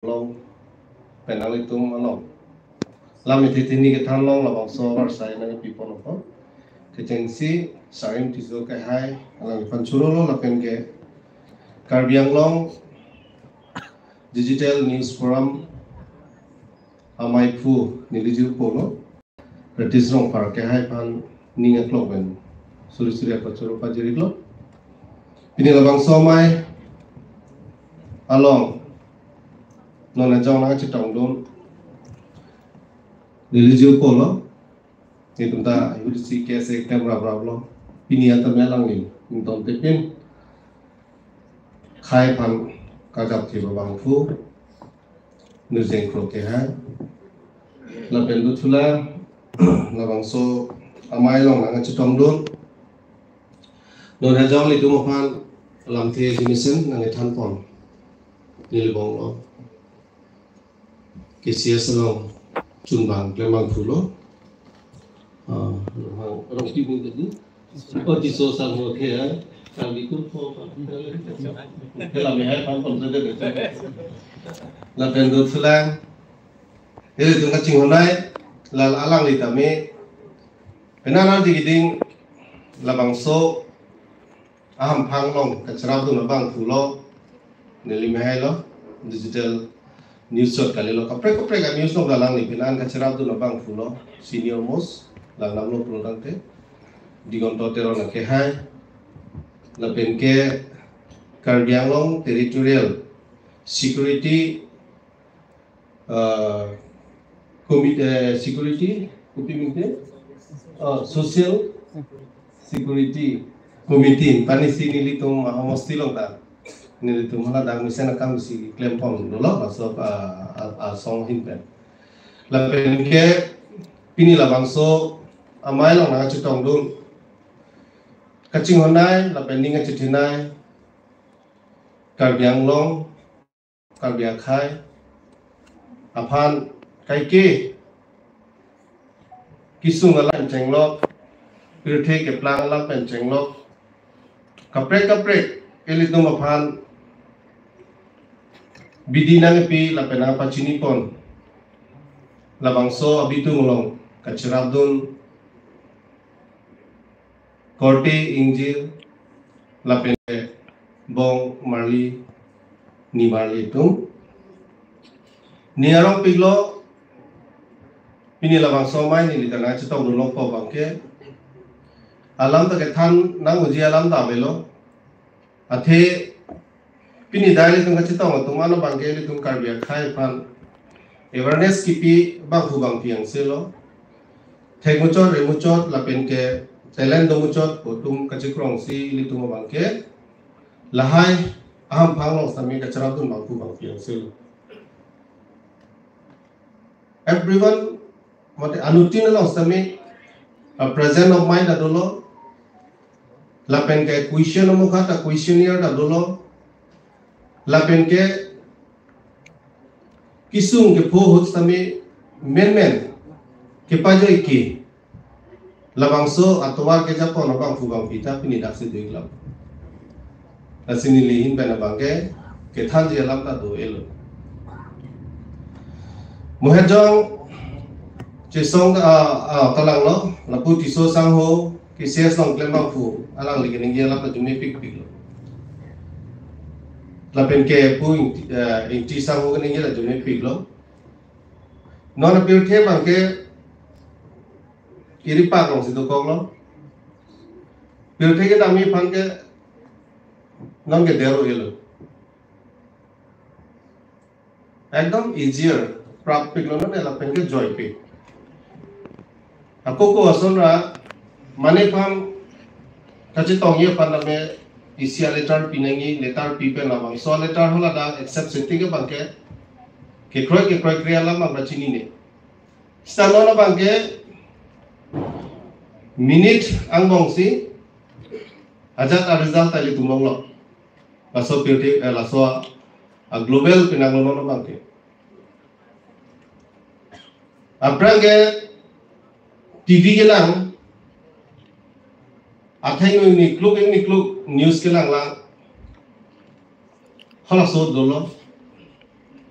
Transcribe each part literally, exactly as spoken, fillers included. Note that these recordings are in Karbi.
along pen nanglitum along lam ithe thini kethan along labangso arsai nangpipon apot kechengsi Sarim Tisso kehai alangliphan chorolo lapen ke Karbi Anglong Digital News Forum amaiphu neli jirpo lo. Retish Rongphar kehai aphan ning aklok pen suri suri apachoro pajirlo. Pini labangso amei along non ajong nangchetongdun neli jirpo lo. Netum ta U D C K S A klem raprap lo. Pini anta me alangli ingtong tepin khei aphan kajap thip abangphu Nurjeng Kro kehai. Lapen dothulang labangso amei along nangchetongdun non ajong ilitum aphan lamthe jimisen nangkethanpon neli bong lo. K C S along chunbang klembangphu lo. Ah, Rong-, Rongpi bung tadi. Oh, Tisso sangho ke ya. Kami kurpo pa. Kela me hai pam pam saja deh. Lapen dothulang. Ilitum kachinghon-ai, la alangli tame. Penang ardi keding labangso ahamphang along kacherapdun abangphu lo, neli me hai lo, digital news chot kali lo, kaprek kaprek a-news along alangli penang kacherapdun abangphu lo, senior most, langdamlo pulo tangte, Digonto Teron kehai, lapen ke Karbi Anglong Territorial Security, eh, Committee, eh, Security, kopi mingte? Oh, Social Security Committee, pini si nelitum ahomosti along ta. Nelitum hala dang mesen akam si klempon dolo, masuk, ah, ah, ah, song hin pen. Lapen ke pini labangso amei along nangchetongdun kachinghon-ai, lapen ning kachethin-ai, Karbi Anglong, Karbi akhei aphan kaike kesung alam pen chenglok, pirthe keplang alam pen chenglok, kaprek kaprek ilitum aphan bidi nangpi lapen nangpachinipon labangso abitung along kacherapdun korte ingjir lapen bong marli ni marli atum. Ne arongpiklo, pini labangso amei neli ta nangchetongdunlongpo abangke alam ta kethan nang uji alam ta avelo. Athe pini dak ilitum kachetong atum ano abangke ilitum Karbi akhei aphan awareness kipi abangphu abangpi angselo. Thek muchot, re muchot, lapen ke talent do muchot pu atum kachekrongsi ilitum abangke lahai ahamphang along sitame kacherapdun abangphu abangpi angselo. Everyone, mate anuttin along sitame a present of mind ta dolo, lapen ke question amokha ta questionnaire ta dolo, lapen ke kesung kepho ahut sitame menmen kepajoi ke labangso atovar kejapon abangphu abangpi ta pini daksi do-iklo. Lasi neli ahin pen abangke kethanji alam ta do-elo. Mohet jong chesong, ah, ah, kalanglo, lapu Tisso sangho, K C S along klembangphu, alangli keningje alam ta arjumepikpiklo. Lapen ke pu Ing-, eh, Ingti sangho keningje arjumepiklo. Non pirthe abangke iri pak alongsi dokoklo. Pirthe kedam aphan ke non ke dero elo. Ekdom easier, prappiklo non, lapen ke joipik. Ako ko ason ra, mane aphan kachetongji aphan tame isi a letter pinangji, letter pi pen labangso a letter hala dak accept sitike abangke kekroi kekroi kre alam abang chinine. Seta non abangke minute angbongsi ajat a result ta ilitum longlo. Laso pirthe, eh, laso a global penang lo non abangke. Aphrang ke T V kelang, atheng ingnikluk ingnikluk news kelang lang. Halaso dolo.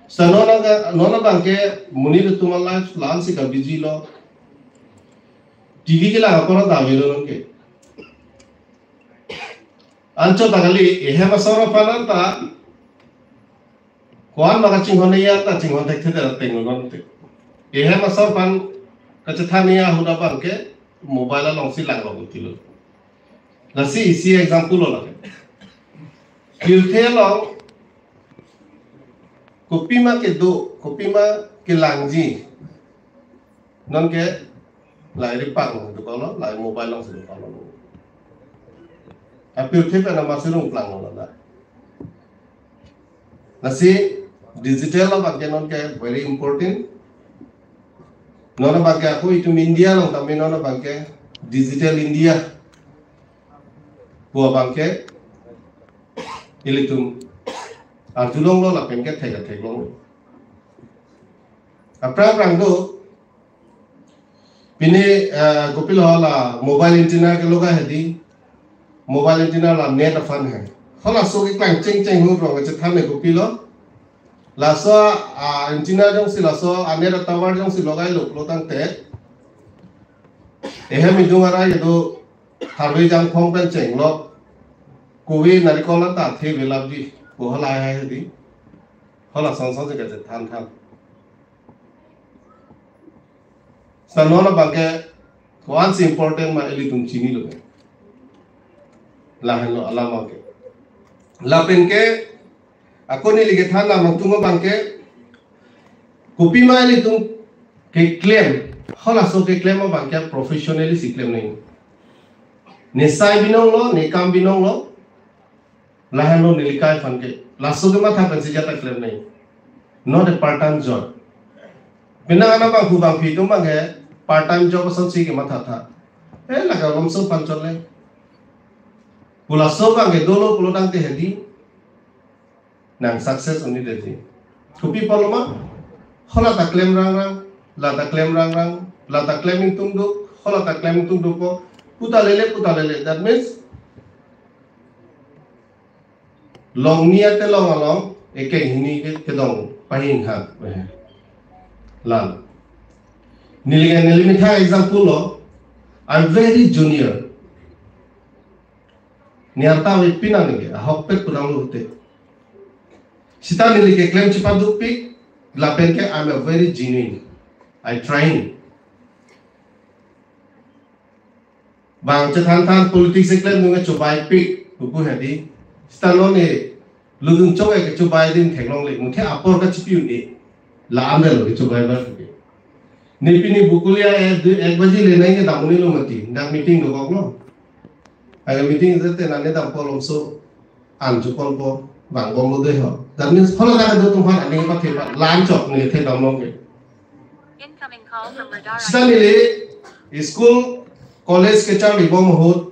Sa non abang, non abangke monit atum a-life la-ansi ka-busy lo. T V kelang apor ta avelo nonke. Anchot ta kali, ehem asor aphan ta ko-an ma kachinghon-e ya ta chinghon thekthe ta tenglo nonte. Ehem asor aphan kachethan-e ahut abangke mobile alongsi langlo utilo. Lasi isi example lo lake. Pirthe along kopima kedo, kopima kelangji, nonke lahai ripang dokoklo, lahai mobile alongsi dokoklo. Apirthe pen amatsi rung planglo la. Lasi digital abangke nonke very important. Non abangke ako itum India along tame non abangke Digital India pu abangke ilitum arjulonglo lapenke thek-theklonglo. Aphrang aphrang do, pini, eh, kopilo la mobile antenna ke loga hedi, mobile antenna la net aphan he. Halaso keklang chengcheng hu rong kachethan-e kopilo. Laso a-antenna jongsi laso a-net a-tower jongsi logailo pulotangte, ehem idung arai kedo harve jangphong pen chenglok, kove narikol anta athe velapji pu halahai hedi. Hala song song si kachethan than. Sa non abangke ko-ansi important ma ilitum chinilo ke. Lahenlo alam abangke. Lapenke ako neli kethan lam angtung abangke, kopima ilitum keklem, halaso keklem abangke professionally si klem nangji. Ne sai binonglo, ne kam binonglo, lahenlo neli kai aphan ke. Laso kematha pensi jata klem nangji. Not a part-time job. Penang anabang hu bangphi atum abangke part-time job asonsi kemathatha. Eh, lake alamso aphan chot le. Pu laso abangke dolo pulotangte hedi nang success un-edetji. Kopi apotlo ma? Hala ta klem rangrang, la ta klem rangrang, la ta klem ingtung do, hala ta klem ingtung dopo, puta lele, puta lele. That means, longni ate long along, ekeng hini ke kedong pahing ha. Lan. Neli ke neli methang example lo, I'm very junior. Niarta ave pinang neli, ahokpet pu nanglo te. Sita neli keklem chepadukpik, lapenke I'm a very genuine. I trying. Bang chethan than politics keklem nunge chobaipik, pupu hedi. Sita non ne ludun chok ke chobai din theklongle, muthe apor kachipi un-e. La amel lo chobai ba. Ne pini bukulia ek, dui, ek baji le nangji dam un-elo mati, dak meeting dokoklo. Aga meeting jate nane dampo alamso an chukon po, bang bomlo dei ho. That means, hala ta do tum aphan aning pathe pa, lan chok ne the damlongke. Incoming call from Radar. Sita neli school, college kecharli bom ahut,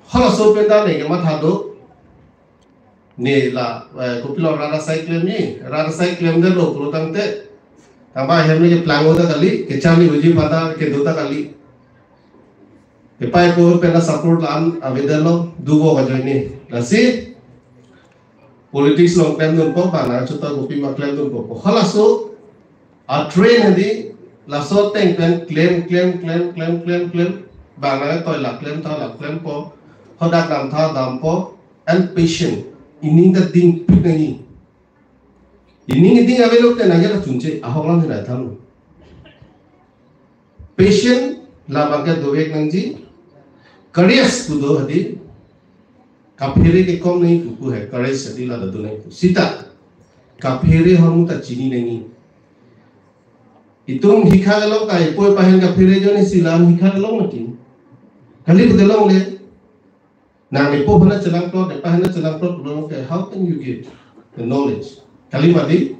halaso pen ta ne kematha do. Ne la, eh, kopilo rat asai klemji, rat asai klemdetlo pulotangte. Tangba ahem le keplang ta kali, kecharli uji pata kedo ta kali. Epai ko pen la support la-an avedetlo, duvo kajoine. Lasi politics along klemdunpo, bang nangchot ta kopima klemdunpo. Halaso a-train hedi, laso ateng pen klem, klem, klem, klem, klem, klem. Bang nangtoi la klemtha la klempo. Hadak damtha dampo. And patient. Ining ta dingpik nangji. Ining iding avelo te nangji la chunche, ahok lang hinai thanlo. Patient labangke dovek nangji. Courage pu do hedi. Kaphere kekom nangji pupu he, courage hedi la do nangji pu. Sita kaphere ahormu ta chini nangji. Itum hikha kelong kai poi pahen kaphere ajoine si la-an hikha kelong mati. Kali pu kelongle. Nang nepo aphan chelangplot, nepa aphan chelangplot pulo ke, how can you get the knowledge? Kali mati,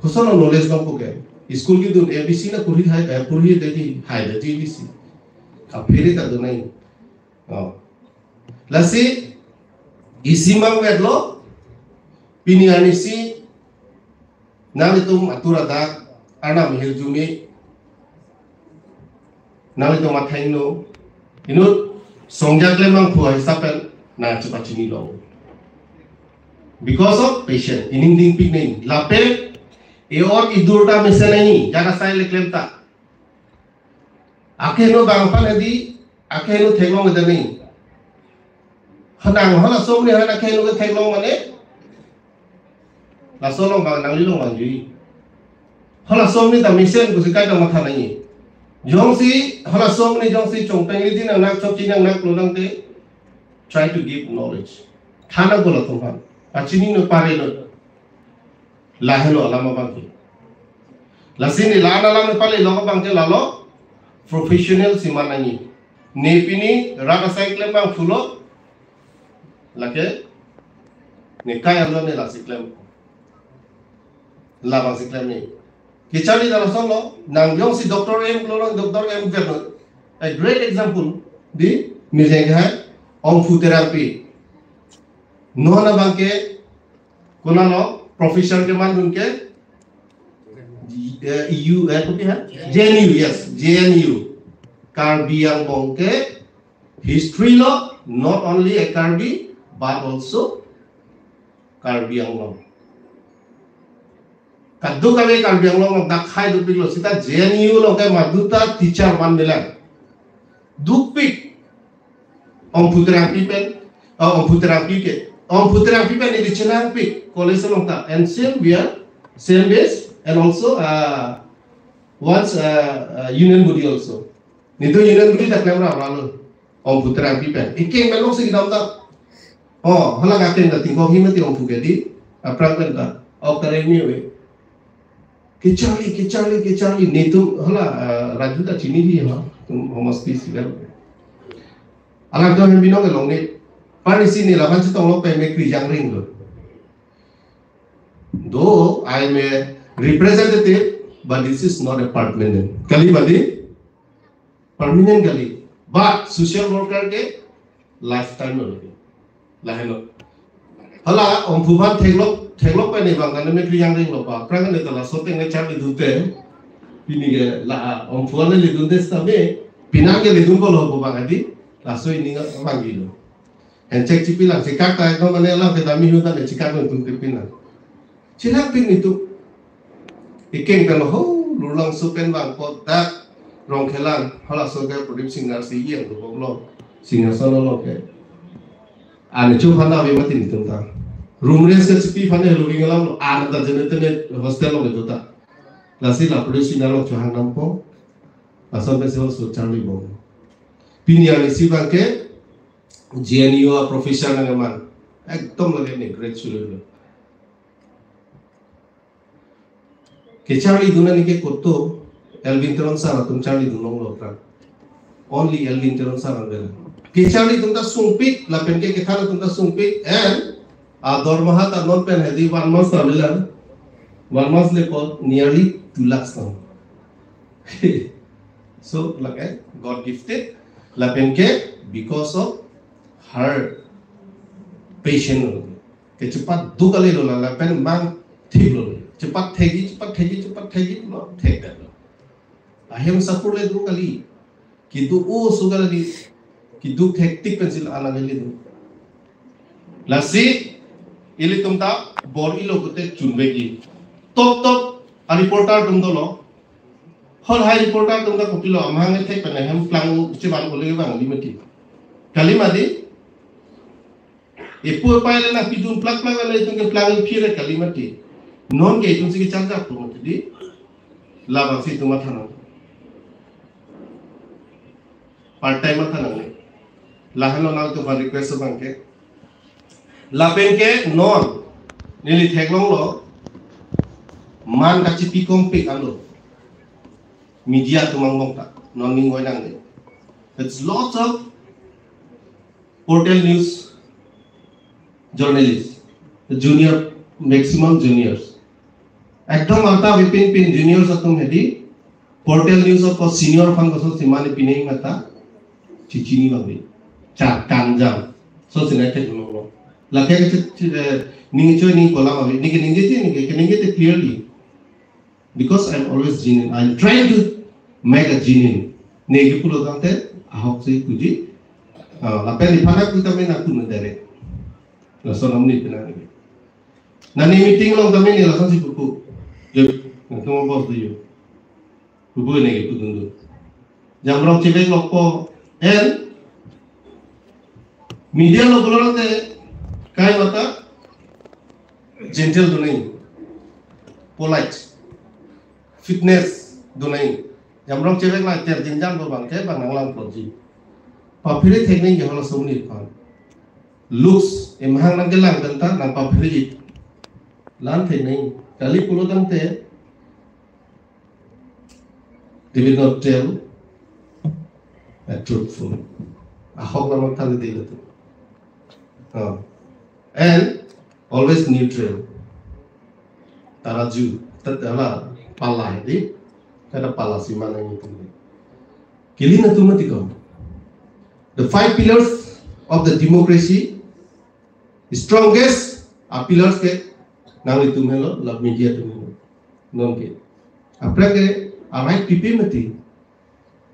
koson knowledge longpo ke. School kedun A B C la puri hai, eh, puri dei, haidetji A B C. Kaphere ta do nangji. Oh. Lasi, isi mangvetlo, pini arnisi, nanglitum atur adak, arnam ahirjume, nanglitum athengno, inut songja klem nangkhu ahisap pen nangchepachinilo. Because of patient, ining dingpik nangji. Lapen, E-or idur ta mesen nangji, jara sai le klem ta. Akeheno bang aphan hedi, akeheno theklong ida nangji. Hanang hala som ni han akeheno ke theklong mane. Laso along bang nangli along bang jui. Hala som ni ta mesen pusi kaita matha nangji. Jongsi hala som ni jongsi chongpeng li di nang nak chok chinang nak lo nang te. Try to give knowledge. Thana gola tumphan. Pachini no pare no. Lahelo alam abang ke. Lasi ne la-an alam pale lo abang ke lalo professional si man nangji. Ne pini rat asai klem bang pulo. Lake ne kai alo ne lasi klem. Labang si klem ne. Kecharli ta lason lo, nang jongsi doctor M pulo, doctor M verno. A great example di mesen ke hai Ongphu Terangpi. Non abang ke konat lo professor ke mandun ke, eh, U, eh, kopi ha? J N U, yes, J N U. Karbi Anglong ke history lo, not only a Karbi, but also Karbi Anglong. Kadokave Karbi Anglong dak khai dopik lo seta J N U along ke maduta teacher man melang. Dukpik. Ongphu Terangpi pen, oh, Ongphu Terangpi ke. Ongphu Terangpi pen ili chenangpik college along ta. And same we are, same base, and also, uh, once, uh, uh, union body also. Netum union body ta klem ra ra lo. Ongphu Terangpi pen. Ikeng pen longsi kedam ta. Oh, hala ngaten ta tingkong hi mati Ongphu ke di. Aphrang pen ta. Oh, kare ni we. Kecharli, kecharli, kecharli. Netum hala, ah, Raju ta chini hi ha. Tum homas pi sigar. Alam to hem binong ke longle. Parisi ni laban chetong lo pen me kri jang ring lo. Though I am a representative, but this is not a permanent. Kali badi? Permanent kali. But social worker ke lifetime lo. Lahelo. Hala Ongphu aphan theklok, theklok pen ne bang kan me kri jang ring lo pa. Aphrang ne ta laso ateng ne chak ledunte. Pini ke la Ongphu ne ledunte seta me. Penang ke ledun ko lo ko bang adi. Laso ini nggak bang gilo. Henchek chipi lang, chikak ta ekdom mane alam kedam-i hu ta ne chikak nangtum ke pin lang. Chilak pin netum. Ikeng pen ho, Lurlangso pen bang ko dak Rongkhelang, halaso ke Pradip Singnar si yen tu bok lo. Singnar sono lo ke. Ane chu aphan ta ave mati netum ta. Room rent ke chipi aphan ne lo ring alam lo, ane ta jene tene hostel lo ke do ta. Lasi la Pradip Singnar lo chu hang nampo. Lason pen si hostel charli bom. Pini ani si bang ke J N U a professor nangkeman. Ekdom lake ne great student lo. Kecharlidun ani ke koto Elwin Teron sir atum charlidun longlo aphrang. Only Elwin Teron sir ang bela. Kecharlidun ta sungpik, lapen ke kethan atum ta sungpik, and, ah, dormaha ta non pen hedi one month ta bilang. One month le ko nearly two lakhs tang. So, like, eh, God gifted, lapen ke because of her patient only. Ke chepat duk kali lo la, lapen mang thip lo. Chepat thekji, chepat thekji, chepat thekji lo, thek det lo. Ahem sapur le duk kali. Kedo-o so kali, keduk thektik pensi la-an kali lo. Lasi, ilitum ta bor-ilo pute chunvekji. Top top, a reporter atum dolo. Hol hai reporter atum ta kopilo, amahang ethek pen ahem plang chevan ole bang li mati. Kali mati, epo epai le nangpidun plak plak le itum ke plang phire kali mati. Non ke itum si kecharjap tu mati di. Labang si itum matha nang. Part time matha nangne. Lahenlo nangtum aphan request abang ke. Lapen ke non neli theklonglo, man kachipikongpik alo. Media atum angbong ta non ning oi nangne. It's lots of portal news journalist, junior, maximum juniors. Ekdom arta bipin pin juniors atum hedi portal news of senior aphan koson si mane pineng mata chichini bang bi. Char kanjam. So sinai tek lo. Lake ke chi-, chi-, eh, ning choi ning kolam abi. Ning ke ning je ning ke, ke ning je te clearly. Because I'm always genuine. I'm trying to make a genuine. Ne ke pulo tangte ahok si puji. Ah, lapen iphan aku tame na aku na direct. Lason amni pina ni. Nani meeting along tame ne lason si puku. Je, Nangtum boss do you. Kubu ne ke pudun do. Jamrong chevek lokpo. And media lo pulo te kai mata gentle do nai. Polite. Fitness do nai. Jamrong chevek la ter jinjam do bang ke bang nanglang proji. Paphere thek nai ke holo sumni kon. Looks emahang nangkelang kanta nang paphere. Lan thek nai. Kali pulo tangte they will not tell a truthful. Ahok lamang tali dilo tu. Oh. And always neutral. Taraju, tat ala pala di, kada pala sima nang itu. Kili na tu mati ko. The five pillars of the democracy, strongest a pillars ke nanglitum helo, la media atum helo. Non ke. Apra ke a right pipe mati.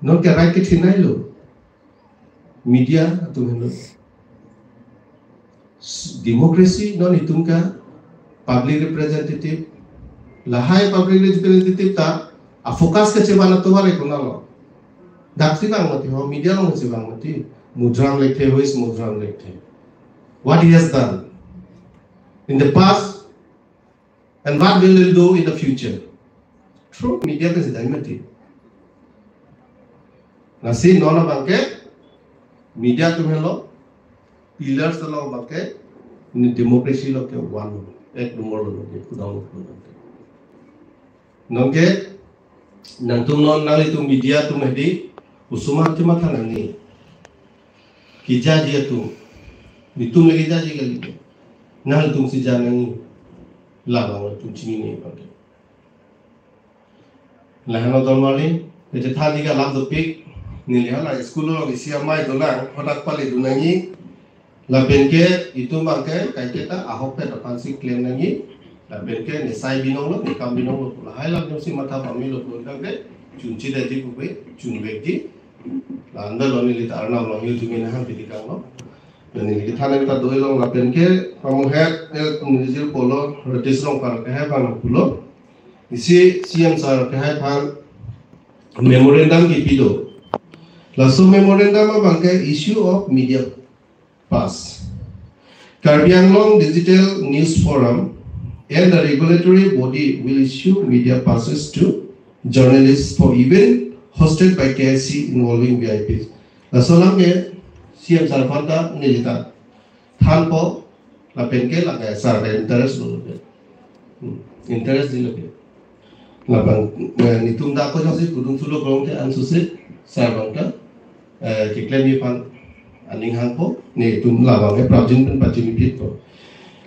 Non ke right ke thinai lo. Media atum helo. S-, democracy non itum ke public representative. Lahai public representative ta a focus ke cheban atovar ekuna lo. Dak si bang mati ho, media long si bang mati. Mudram lekthe, who is Mudram lekthe? What he has done in the past and what will he do in the future? Through media ke si dai mati. Lasi non abang ke media atum helo pillars along abang ke ne democracy lo ke one, ek number lo ke kudang lo. Non ke nangtum non nanglitum media atum hedi osomar kematha nangji. Kejaji atum. Netum le kejaji kali. Nangtum si ja nangji. Labang atum chinine abang ke. Lahan lo dormali, kechethan ni ke alam dopik, neli hala school lo isi amei dolang, hodak pali do nangji, lapen ke itum abang ke, kaike ta ahokpet aphan si klem nangji, lapen ke nesai binong lo, nekam binong lo, lahai lam jongsi matha pamelo pulo tangte, chunche dai di pupe, chunvek di, la anda lo neli ta Arnam Longhi atum nahang piti kang lo, dan neli kethan ta doi long lapen ke, pamuhet, eh, neli jir pulo, Ritesh Rongphar ke hai bang pulo, isi C M sir ke hai aphan memorandum kipi do. Laso memorandum abang ke issue of media pass. Karbi Anglong Digital News Forum and the regulatory body will issue media passes to journalists for event hosted by K I C involving V I Ps. Laso alam ke C M sir aphan ta neli ta thanpo, lapen ke lake sir ke interest lo ke. Hmm, interest di lo ke. Labang, eh, netum dak ko jongsi kudung sulo krong ke ansusi sir abang ta, eh, keklemji aphan aning hangpo, netum labang ke prapjin pen pachimipitpo.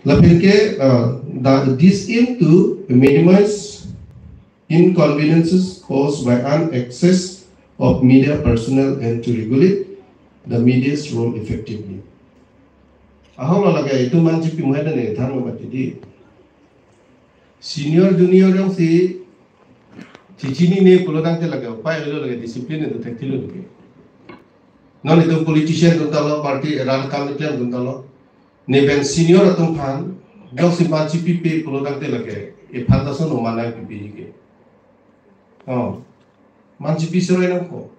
Lapen ke, eh, the, this aim to minimize inconveniences caused by unaccess of media personnel and to regulate the media's role effectively. Ahok lo lake itum manchipi muhai dan ne than mati di. Senior junior jongsi chichinine pulo tangte lake upai lo lake discipline do thekthilo lake. Non itum politician atum ta lo, party eran kam klem atum ta lo. Neben senior atum aphan jongsi manchipipe pulo tangte lake ephan ta sono manai pipe ke. Oh. Manchipi sero enang ko.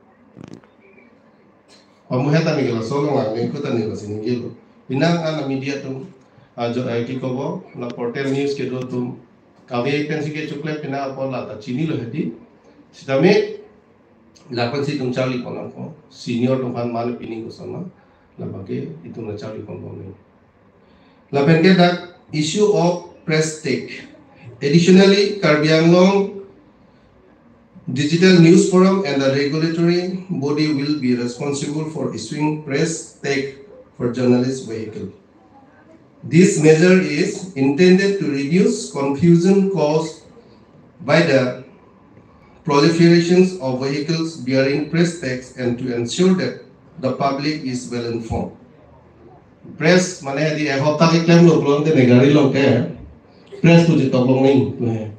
Pamuhet ta neli ke laso along lang, ningku ta neli lasi ningje lo. Penang an media atum, ah, jo, eh, ki kobo, la portal news kedo atum. Kave pensi kechoklem penang apor la ta chinilo hedi. Sitame, lapensi itum charli pon nangpo. Senior atum aphan mane pining koson ma. Labang ke itum la charli ponbom nangji. Lapen ke dak issue of press tag. Additionally, Karbi Anglong Digital News Forum and the regulatory body will be responsible for issuing press tag for journalist vehicle. This measure is intended to reduce confusion caused by the proliferations of vehicles bearing press tags and to ensure that the public is well informed. Press mane di ek hopta keklem lo pulo tangte ne gari along ke press tu chetok long nangji pu he.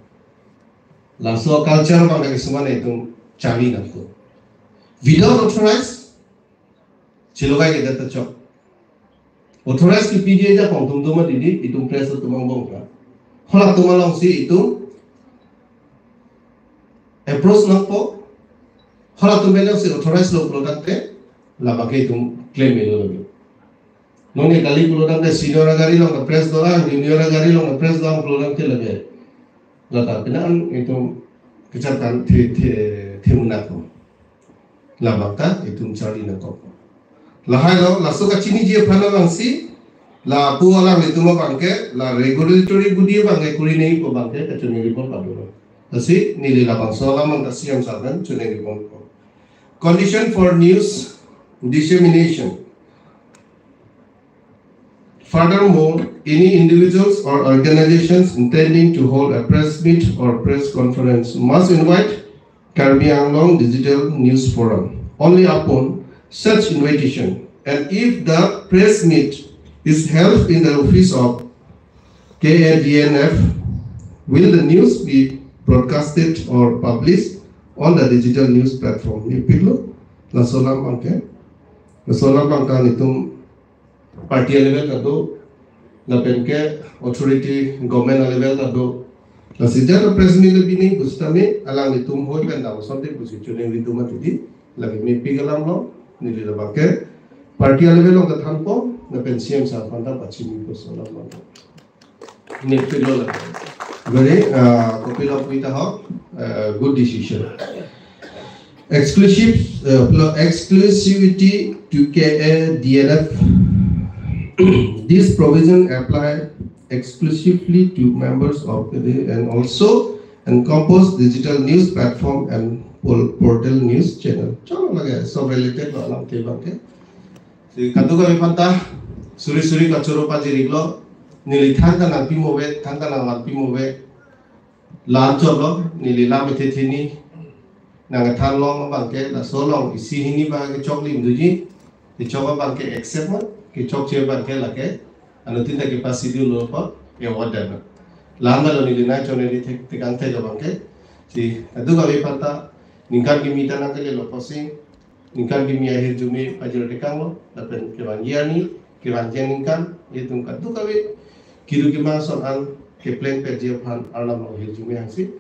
Laso culture abang ke kisuman itum charli nangkok. Without authorize, chilokai ke data chok. Authorize kipiji aja pong tum tum di di, itum press atum angbong ka. Hala atum alongsi itum approach nangpo, halatum pen jongsi authorize lo pulo tangte, labangke itum claim melo lagi. Nonke kali pulo tangte senior agari along ke press do-an, junior agari along ke press do-an pulo tangte lake, lata pina an itum kecharkan the, the, the munak ko. Labang ta itum charli nangkok. Lahai lo, laso kachiniji aphan abangsi, lapu alanglitum abangke, la regulatory body abangke kuri nangji pu abangke kachiniji pon padu lo. Lasi neli labangso alam abangke C M sir pen chiniji ponpo. Condition for news dissemination. Furthermore, any individuals or organizations intending to hold a press meet or press conference must invite Karbi Anglong Digital News Forum. Only upon such invitation, and if the press meet is held in the office of K A D N F, will the news be broadcasted or published on the digital news platform? Nipiklo, laso alam abangke. Laso alam abangke nelitum party level ta do, lapen ke authority government level ta do. Lasi jat press meet le bini pusitame alanglitum hoi pen dam sonte pusi chiniji doma titi, lake mepik alam lo, neli labangke party level along ta thanpo, lapen C M sir aphan ta pachini pusi alam lo. Neli pilo lake. Very, uh, kopilo puita ho, uh, good decision. Exclusive, uh, pl-, exclusivity to K A D N F. This provision apply exclusively to members of the and also encompass digital news platform and pol-, portal news channel. Chalo lake, so related lo alam te abangke. Si kadokave aphanta suri suri kachoro pajirlo, neli than kanang pimo ave, than kanang van pimo ave. La-an chotlo, neli la methethini nangthan long abangke, laso along isi hini abangke choklim doji, kechok abangke accept ma, kechokche abangke lake, anuttin ta kepasi dolo apot, award dam. La-an lo neli nangchoneri thek, tekang thek abangke, si, kadokave aphanta, ningkan kimi ta nangkelelo pusi, ningkan kimi ahirjume pajir tekanglo, lapen kevangji arni, kevangji aningkan, itum kadokave, kiru kima ason an, kepleng peji aphan, Arnam ahirjume hangsi.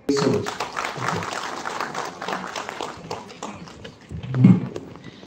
So much.